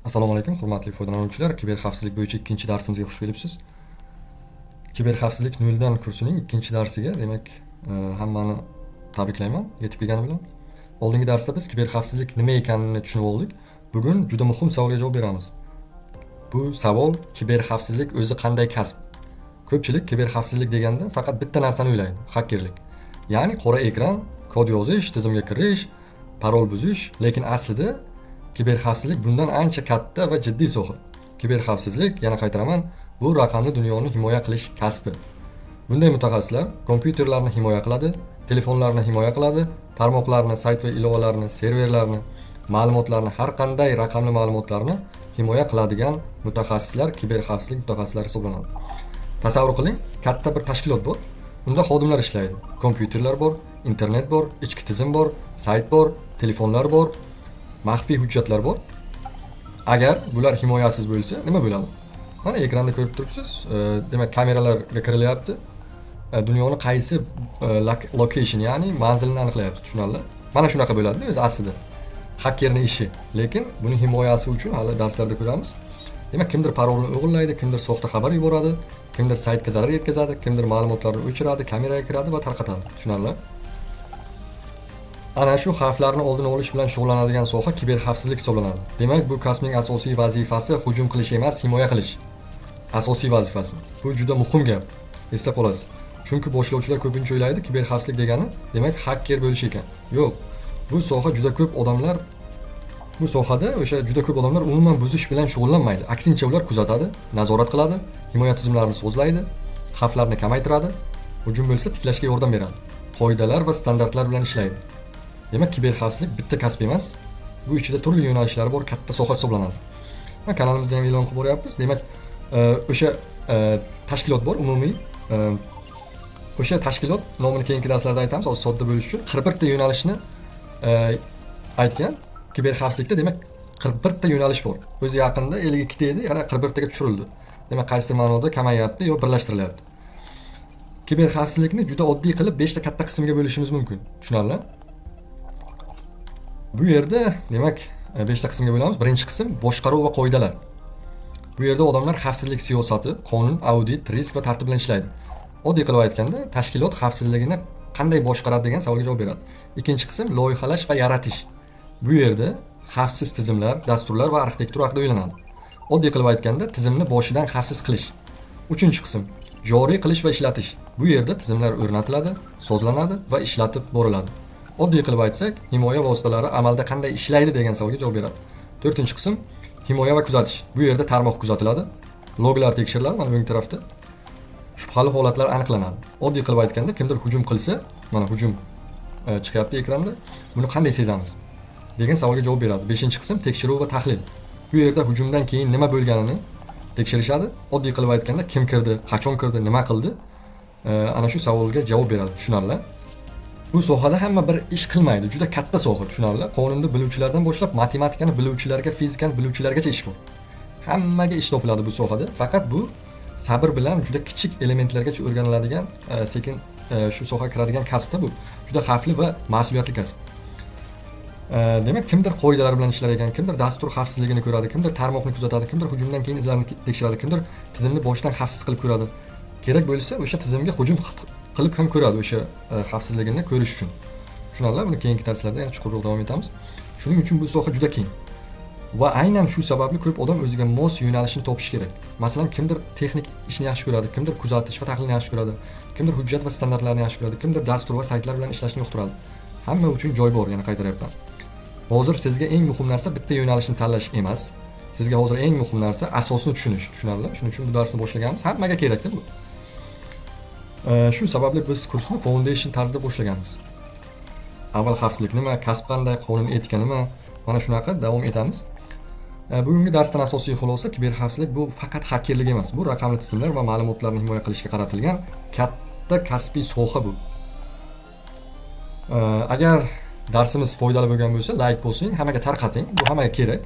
Assalomu alaykum, hurmatli foydalanuvchilar. Kiberxavfsizlik bo'yicha ikkinchi darsimizga xush kelibsiz. Kiberxavfsizlik noldan kursining ikkinchi darsiga, demak, hammani tabriklayman yetib kelgani bilan. Oldingi darsda biz kiberxavfsizlik nima ekanini tushunib oldik. Bugun juda muhim savolga javob beramiz. Bu savol: kiberxavfsizlik o'zi qanday kasb? Ko'pchilik kiberxavfsizlik deganda faqat bitta narsani o'ylaydi: xakerlik. Ya'ni qora ekran, kod yozish, tizimga kirish, parol buzish, lekin aslida kiberxavfsizlik bundan ancha katta va jiddiy soha. Kiberxavfsizlik, yana qaytaraman, bu raqamli dunyoni himoya qilish kasbi. Bunday mutaxassislar kompyuterlarni himoya qiladi, telefonlarni himoya qiladi, tarmoqlarni, sayt va ilovalarni, serverlarni, ma'lumotlarni, har qanday raqamli ma'lumotlarni himoya qiladigan mutaxassislar kiberxavfsizlik mutaxassislari hisoblanadi. Tasavvur qiling, katta bir tashkilot bor. Unda xodimlar ishlaydi. Kompyuterlar bor, internet bor, ichki tizim bor, sayt bor, telefonlar bor, maxfiy hujjatlar bor. Agar bular himoyasiz bo'lsa, nima bo'ladi? Mana ekranda ko'rib turibsiz, demak, kameralarga kirilyapti. Dunyoni qaysi location, ya'ni manzilini aniqlayapti, tushunarli. Mana shunaqa bo'ladi o'zi aslida. Xakerning ishi. Lekin buni himoyasi uchun hali darslarda ko'ramiz. Demak, kimdir parolni o'g'irlaydi, kimdir soxta xabar yuboradi, kimdir saytga zarar yetkazadi, kimdir ma'lumotlarni o'chiradi, kameraga kiradi va tarqatadi. Tushunarli? Ana shu xavflarni oldini olish bilan shug'ullanadigan soha kiberxavfsizlik hisoblanadi. Demak, bu kasbning asosiy vazifasi hujum qilish emas, himoya qilish. Asosiy vazifasi. Bu juda muhim gap. Eslab qolasiz. Chunki boshlovchilar ko'pincha o'ylaydi, kiberxavfsizlik degani demak xaker bo'lish ekan. Yo'q. Bu soha juda ko'p odamlar bu sohada o'sha juda ko'p odamlar umuman buzish bilan shug'ullanmaydi. Aksincha, ular kuzatadi, nazorat qiladi, himoya tizimlarini sozlaydi, xavflarni kamaytiradi, hujum bo'lsa tiklashga yordam beradi. Qoidalar va standartlar bilan ishlaydi. Demak, kiberxavfsizlik bitta kasb emas, bu ichida turli yo'nalishlari bor katta soha hisoblanadi. Mana kanalimizda ham e'lon qilib boryapmiz. Demak, o'sha tashkilot bor umumiy, o'sha tashkilot nomini keyingi darslarda aytamiz, hozir sodda bo'lishi uchun 41 ta yo'nalishni aytgan. Kiberxavfsizlikda, demak, 41 ta yo'nalish bor. O'zi yaqinda 52 ta edi, yana 41 taga tushirildi. Demak, qaysidir ma'noda kamayyapti yo birlashtirilyapti. Kiberxavfsizlikni juda oddiy qilib 5 ta katta qismga bo'lishimiz mumkin. Tushunarli? Bu yerda, demak, 5 ta qismga bo'lamiz. Birinchi qism boshqaruv va qoidalar. Bu yerda odamlar xavfsizlik siyosati, qonun, audit, risk va tartib bilan ishlaydi. Oddiy qilib aytganda, tashkilot xavfsizligini qanday boshqaradi degan savolga javob beradi. Ikkinchi qism loyihalash va yaratish. Bu yerda xavfsiz tizimlar, dasturlar va arxitektura haqida o'ylanadi. Oddiy qilib aytganda, tizimni boshidan xavfsiz qilish. Uchinchi qism joriy qilish va ishlatish. Bu yerda tizimlar o'rnatiladi, sozlanadi va ishlatib boriladi. Oddiy qilib aytsak, himoya vositalari amalda qanday ishlaydi degan savolga javob beradi. To'rtinchi qism himoya va kuzatish. Bu yerda tarmoq kuzatiladi, loglar tekshiriladi, mana o'ng tarafda. Shubhali holatlar aniqlanadi. Oddiy qilib aytganda, kimdir hujum qilsa, mana hujum chiqyapti ekranda, buni qanday sezamiz degan savolga javob beradi. Beshinchi qism tekshiruv va tahlil. Bu yerda hujumdan keyin nima bo'lganini tekshirishadi. Oddiy qilib aytganda, kim kirdi, qachon kirdi, nima qildi? Ana shu savolga javob beradi. Tushunarli? Bu sohada hamma bir ish qilmaydi. Juda katta soha, tushunarli? Qonunni biluvchilardan boshlab matematikani biluvchilarga, fizikani biluvchilargacha ish bor. Hammaga ish topiladi bu sohada. Faqat bu sabr bilan juda kichik elementlargacha o'rganiladigan, sekin shu sohaga kiradigan kasbda bu. Juda xavfli va mas'uliyatli kasb. Demak, kimdir qoidalar bilan ishlar ekan, kimdir dastur xavfsizligini ko'radi, kimdir tarmoqni kuzatadi, kimdir hujumdan keyin izlarni tekshiradi, kimdir tizimni boshidan xavfsiz qilib ko'radi. Kerak bo'lsa, o'sha tizimga hujum qilib ham ko'radi o'sha xavfsizligini ko'rish uchun. Tushunarli? Buni keyingi darslarda yana chuqurroq davom etamiz. Shuning uchun bu soha juda keng. Va aynan shu sababli ko'p odam o'ziga mos yo'nalishni topishi kerak. Masalan, kimdir texnik ishni yaxshi ko'radi, kimdir kuzatish va tahlilni yaxshi ko'radi, kimdir hujjat va standartlarni yaxshi ko'radi, kimdir dastur va saytlar bilan ishlashni yoqtiradi. Hamma uchun joy bor, yana qaytaryapman. Hozir sizga eng muhim narsa bitta yo'nalishni tanlash emas. Sizga hozir eng muhim narsa asosini tushunish. Tushunarli? Shuning uchun bu darsni boshlaganmiz. Hammaga kerakda bu. Shu sababli biz kursni foundation tarzida boshlaganmiz. Avval xavfsizlik nima, kasb qanday, qonun, etika nima, mana shunaqa davom etamiz. Bugungi darsdan asosiy xulosa: kiberxavfsizlik bu faqat xakerlik emas, bu raqamli tizimlar va ma'lumotlarni himoya qilishga qaratilgan katta kasbiy soha bu. Agar darsimiz foydali bo'lgan bo'lsa, layk bosing, hammaga tarqating. Bu hammaga kerak.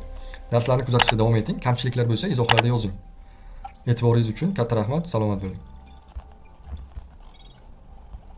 Darslarni kuzatishda davom eting. Kamchiliklar bo'lsa, izohlarda yozing. E'tiboringiz uchun katta rahmat. Salomat bo'ling.